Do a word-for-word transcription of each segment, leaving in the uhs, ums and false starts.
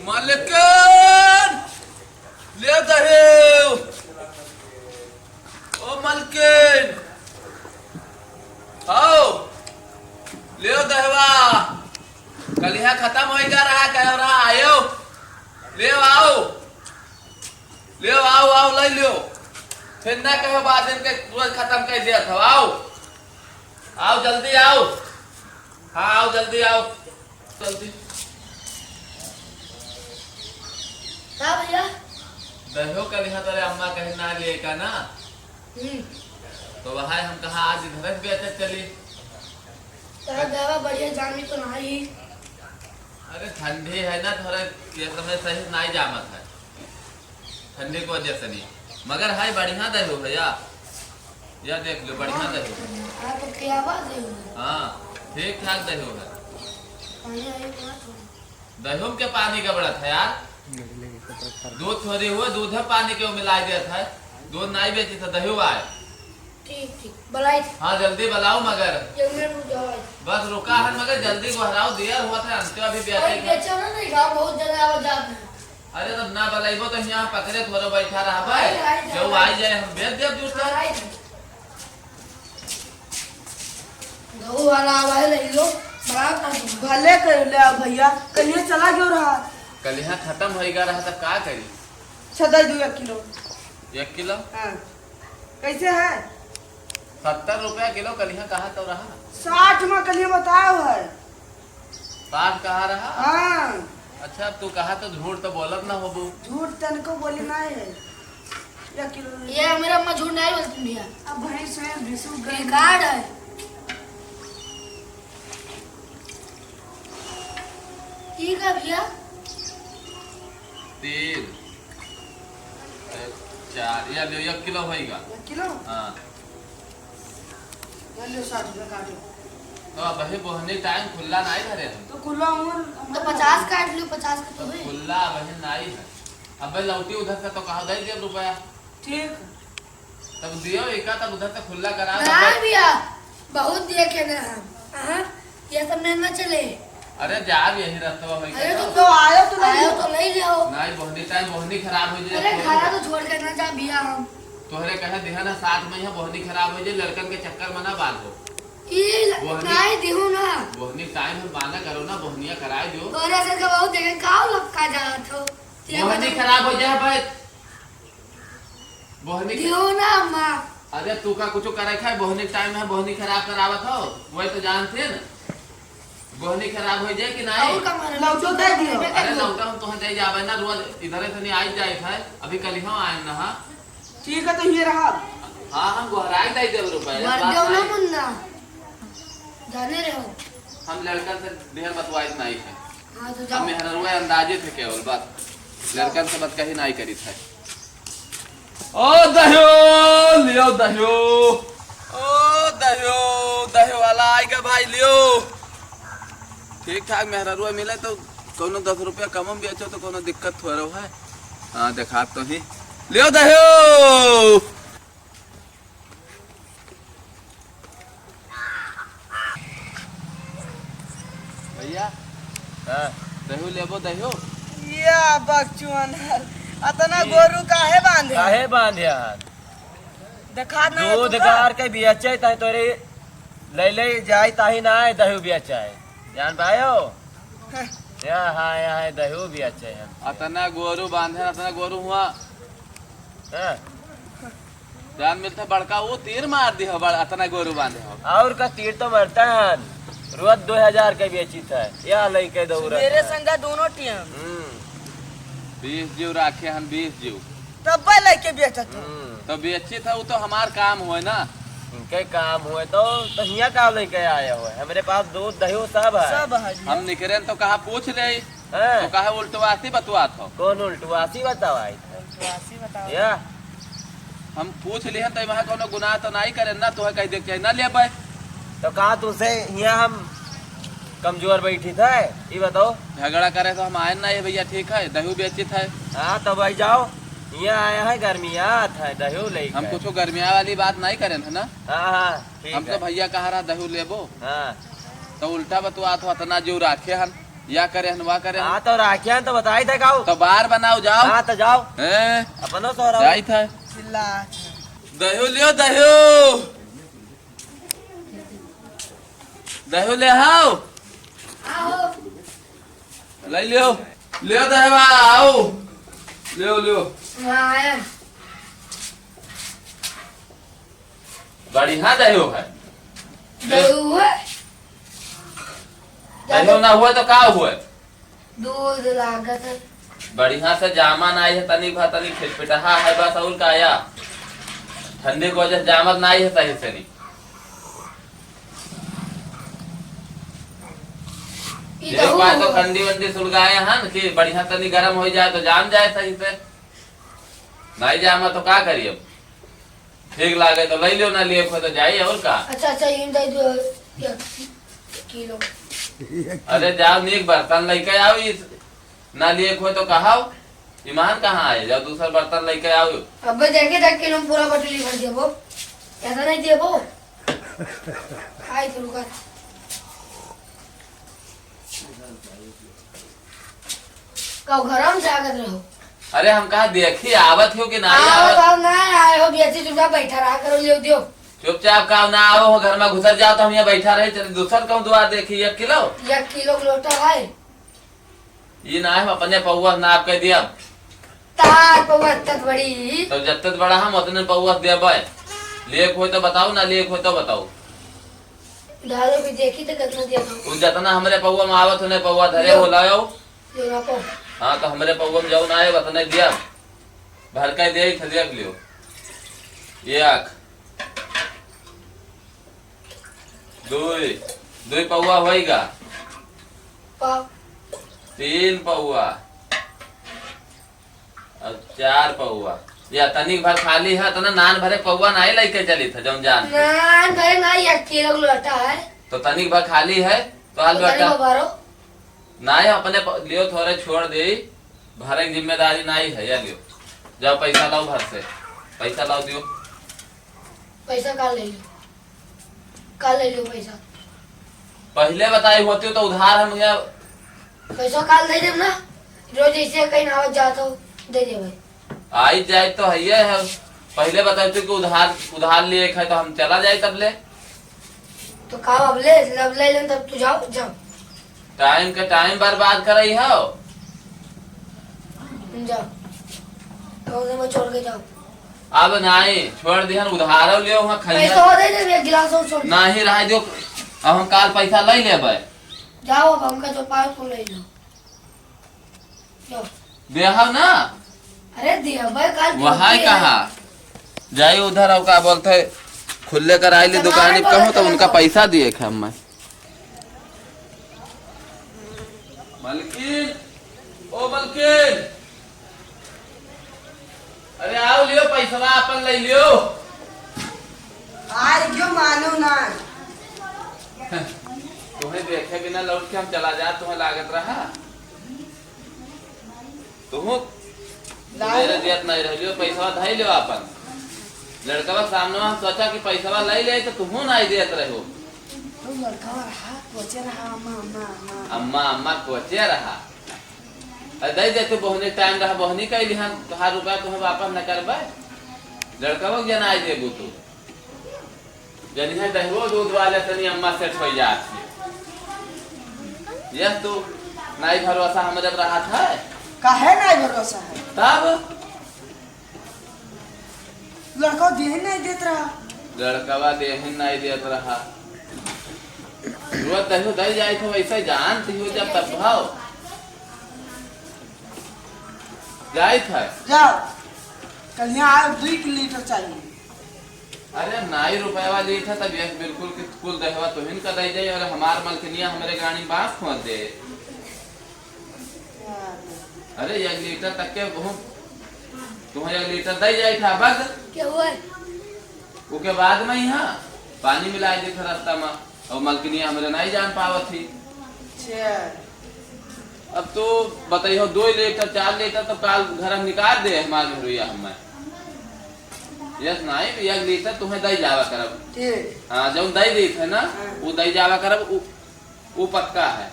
मलकिन, ले दहेव। ओ मलकिन, आओ, ले दहेवा। कलिहा खतम होइगा रहा, कहे रहा, आयो, ले आओ, ले आओ, आओ, ले लो। फिर ना कहो बाद दिन के रोज खतम कर दिया था, आओ, आओ, जल्दी आओ। हाँ, आओ, जल्दी आओ, जल्दी। का भैया? दहियो कलिहा तोरे अम्मा कहे ना लिए का ना? हम्म। तो वहाँ हम कहा आज इधर से बेचे चली। तो दवा बढ़िया जामी तो नहीं। अरे ठंडी है ना, थोड़ा ये समय सही नहीं जामत है। ठंडी की वजह से नहीं, मगर है बढ़िया दहियो है या, या देख लो, बढ़िया दहियो है। हाँ, तो क्या बात है? हाँ, ठीक ठाक दहियो है। पानी आई बात हो। दहियो में के पानी का बड़ा था यार। दूध थोड़ी हुआ, दूध है पानी के मिला दिया था। दूध नहीं बेची तो दहियो आए। ठीक, ठीक, बुलाई। हाँ, जल्दी बुलाओ मगर। ये मैं रुक जाओ भाई। बस रुका है मगर जल्दी गोहराओ, देर हुआ था, अंत्यो अभी अरे, बेचे के। बेचो ना, नहीं, गाँव बहुत जगह आवा जात है। अरे, तब ना बुलाइबो तो यहाँ पकड़े थोड़ा बैठा रहा भाई। आई, आई, जो आई। आई जाए, हम बेच देब दूसरा। आई। गहूँ वाला आवा है, ले लो, बड़ा कर दो। भले कर ले आओ भैया, कलिहा चला गयो रहा। कलिहा खतम होइगा रहा, तब का करी? अच्छा, दे दो एक किलो। एक किलो? हाँ। कैसे है? सत्तर रुपया किलो कलिहा कहा तो रहा। साठ में कलिहा बताओ है। साठ कहा रहा? हाँ। अच्छा, अब तू कहा तो झूठ तो बोलत ना होबू। झूठ तनको बोली ना है। एक किलो नहीं। ये मेरा अम्मा झूठ नहीं बोलती भैया। अब भैंस है, भैंसू गाय। बेकार है। ई का भैया? तीन, ए, चार, या लो, एक किलो होइगा। एक किलो? हाँ। ले लो, साठ रुपया काटो। तो अबही बोहनी टाइम खुल्ला नाई धरे हम। तो खुल्ला उमर तो पचास काट लियो, पचास का तो तो भाई। खुल्ला अबही नाई है। अबे लौटी उधर से तो कहा दे दे रुपया। ठीक। तब दियो एका, तब उधर से खुल्ला करा दो। ना भैया, बहुत देखे ना हम। हाँ, ये सब में ना चले। अरे जाब यही रस्तवा होई अरे का? तो तो आयो तो नहीं आयो तो नहीं ले हो। नहीं, बोहनी टाइम बोहनी खराब हो जाए। अरे घरा तो छोड़ के ना जा भैया हम। तोहरे कहे देहा ना साथ में यहाँ बोहनी खराब हो जाए, लड़कन के चक्कर में ना बांधो। ई ल-, बोहनी नहीं दिहू ना। बोहनी टाइम में बांधा करो ना, बोहनिया कराए दो। तोहरे सर का बहुत देखे का लपका जात हो। तेरा बोहनी बता- खराब हो जाए भाई। बोहनी दियो ना अम्मा। अरे तू का कुछ करे खाए, बोहनी टाइम है, बोहनी खराब करावत हो, वही तो जानते हैं ना। बोहनी खराब हो जाए कि नहीं? और का मारे? लौटो दे दियो। अरे लौटा हम तोहर जाए जाबे ना, रोज इधर से नहीं आई जाए है, अभी कल ही हम आए ना, हाँ। ठीक है, तो ये रहा। हाँ, हम गोहराई दे देब रुपया, मर बात जाओ ना नहीं। मुन्ना, जाने रहो। हम लड़कन से ढेर बतवाइत नहीं है। हाँ, तो हम जाओ। मेहररुआ अंदाजे थे केवल, बस लड़कन से बात कहीं नहीं करी थे। ओ दहियो, लियो दहियो। ओ दहियो, दहियो वाला आइगा भाई, लियो। ठीक ठाक मेहररुआ मिले तो कौनो दस रुपया कम में बेचो तो कौनो दिक्कत थोड़ो है। हाँ, देखा तो ही। लियो दहियो। भैया, हाँ। दहियो लेबो, दहियो? या बकचुअन हर, अतना ई गोरू काहे बांधे? काहे बांधे यार? देखा ना दूध तू का? गार के बेचे ताही तोरे ले ले जाए ताही ना है दहियो बेचे है। जान पायो? हाँ। या हाँ, या है दहियो बेचे है हम। अतना गोरू बांधे, अतना गोरू हुआ। हाँ। जान मिलता बड़का वो तीर मार दी हो, बड़-, अतना गोरू बांधे हो। और का तीर तो मरता है, रोज दो हजार के बेचित है, या लइके दौड़त मेरे है। संगा दोनों टीम। हम्म। बीस जीव राखे हन, बीस जीव। तब लइके बेचत हो। हम्म। तो बेचित है, वो तो हमार काम होए ना। इनके काम होए तो, तो हियाँ का लइके आए होए, हमरे पास दूध दही सब है। सब है जी। हम निकरे तो कहा पूछ ले। हाँ। तो कहे उल्टवासी बतवात हो। कौन उल्टवासी बतावाई? उल्टवासी बताओ। या? हम पूछ लिहन तो वहाँ कोनो गुनाह तो नहीं करे ना, तोहे कह दे के ना लेबे। तो का तुमसे यहाँ हम कमजोर बैठी थे? ये बताओ। झगड़ा करे तो हम आए ना ये भैया, ठीक है, दही बेचित है। हाँ, तो भाई जाओ, यहाँ आया है, गर्मी आत है, दही लेके। हम कुछ गर्मिया वाली बात नहीं करे थे ना। हाँ, हाँ, ठीक हम तो है। भैया कहा रहा दही लेबो। हाँ। तो उल्टा बतवात हो, इतना जो राखे हन। या करे हन, वा करे हन। हाँ, तो राखिया तो बताई था काऊ। तो बार बनाओ, जाओ। हाँ, तो जाओ। हैं? अपनो सो रहो। जाई था। चिल्ला। दह्यो लियो, दह्यो। दह्यो ले आओ। आओ। ले लियो। लियो दह्यो, आओ। लियो, लियो। हाँ, आया। बढ़िया दह्यो है। दह्यो है। दह्यो ना हुआ तो का हुआ? दूध लागत है। बढ़िया से जामा नाई है, तनी भा तनी खिटपिटहा है बस, और का या? ठंडी की वजह से जामत नाई है सही से नहीं। ई एक दहू बार तो हुआ। ठंडी वंडी सुलगाए हन कि बढ़िया तनी गरम हो जाए तो जाम जाए सही से। नाई जामा तो का करी अब? ठीक लागे तो लई लियो, ना लिए को तो जाई, और का? अच्छा, अच्छा, इन दे दो, एक किलो। अरे जाओ, नीक बर्तन लेके आओ, इस ना लिए को तो कहाओ, ईमान कहाँ आए? जाओ, दूसर बर्तन लेके आओ। अबे देखे, देख किलो में पूरा बटुली भर देबो, ऐसा नहीं देबो। आई तो रुका। का घर में जागत रहो? अरे हम कहा देखी आवत हो कि ना आवत आवत? हो ना आए हो, बेटी चुपचाप बैठा रहा करो, लियो दियो। चुपचाप का ना आओ हो, घर में घुसर जाओ तो हम यहाँ बैठा रहे, चले दूसर कहूँ दुआर देखी, एक किलो। एक किलो का लोटा है। ये ना है, हम अपने पौवा नाप के दिया। तार पौवा तत बड़ी। तो जत्तत बड़ा हम उतने पौवा देबे। लेख हो तो बताओ, ना लेख हो तो बताओ। डालो भी देखी तो कितना दिया था। तू जितना हमरे पौवा में आवत, उन्हें पौवा धरे लो। हो लाओ। लो ना पाओ। हाँ, तो हमरे पौवा में जाओ ना आए, उतने दिया। भर के दे, इथे देख लियो। एक। दुई। दुई पौवा होइगा। पाओ। तीन पौवा। अब चार पौवा। या तनिक भर खाली है, तना नान भरे पौवा नाई लइके चली था, जौन जान। नान भरे ना, एक किलो का लोटा है। तो तनिक भर खाली है, तो हाल तो तनिक लोटा। भरो। नाई, अपने प-, लियो, थोड़े छोड़ दे, भरे की जिम्मेदारी नाई है, या लियो। जाओ, पैसा लाओ घर से, पैसा लाओ, दियो। पैसा का ले लियो? का ले लियो पैसा? पहिले बताई होती तो उधार हम यहाँ। पैसा काल दे देब ना, रोज ऐसे कहीं आवत जात हो, दे देबै। आई जाए तो है, है। पहिले बताई तो कि उधार, उधार लिए खाए तो हम चला जाए तब ले। तो का अब ले, लब ले लेन तब तू जाओ, जाओ। टाइम के टाइम बर्बाद करई हो। जाओ। तो उधर में छोड़ के जाओ। अब नाई, छोड़ दिहन, उधारो लियो, वहाँ खइया। पैसा हो दे दे, एक गिलास और छोड़। नाहीं, रह दियो, अब हम काल पैसा ले लेबै। जाओ, अब हमका जो पाँच सौ ले लो। जाओ। देहब ना? अरे देहबै, काल वहाँ छुट्टी है। कहा? जाई उधर, और का बोलते, खुले कराई ले दुकान, कहूँ तो उनका पैसा दिए खे मैं। मलकिन, ओ मलकिन, अरे आओ लियो, पैसवा अपन ले लियो। आज जो मानो ना। तुम्हें देखे बिना लौट के हम चला जा, तुम्हें लागत रहा। तुहू लाओ। मेरे दियत नहीं रह लियो, पैसवा धई लियो अपन। लड़कवा के सामने हम सोचा कि पैसवा ले ले, तो तुहू नहीं देत रहो। तो लड़कवा रहा, कोचे रहा, अम्मा, अम्मा, अम्मा। अम्मा, अम्मा, कोचे रहा। अरे दे दे, तू बोहनी टाइम रहा, बोहनी कइली हन, तोहार रुपया तुम्हें वापस न करबे। लड़कवा के जनाई देबू तू। जनिहे दहियो दूध वाले तनी अम्मा सेठ हो जात है। यस तू नाई भरोसा हमरे पर रहत है। काहे नाई भरोसा है? तब? लड़का देहिन नाई देत रहा। लड़कवा देहिन नाई देत रहा। रोज दहियो दही जाइत हो, वैसे जानती हो जब तब भाव। जाइत है। जाओ। कल यहाँ आए, दुई लीटर चाहिए। अरे नाई रुपया वाली था तब यस बिल्कुल कि कुल दहवा तुहिन का दे जाई और हमार मलकिनिया हमरे गाड़ी बांस खोद दे। अरे एक लीटर तक के बहुत तुम्हें एक लीटर दे जाई था बस। क्या हुआ है? ओके बाद में यहाँ पानी मिला दे था रास्ता में और मलकिनिया हमरे नहीं जान पावत थी। अच्छा। अब तो बताइए दो लीटर चार लीटर तो काल घर हम निकाल दे हमार घरुआ हमें। यस नाई, एक लीटर तुम्हें दई जावा करब। ठीक। हाँ, जौन दई देत है ना, हाँ। वो दई जावा करब, वो, वो पक्का है।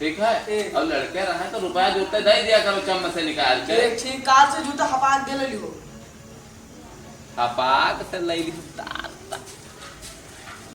ठीक है? ठीक। और लड़के रहे तो रुपया जुत्ते दे दिया करो चम्मच से निकाल के। ठीक, ठीक, काल से जूता हपाक दे ले लियो। हपाक से ले ली।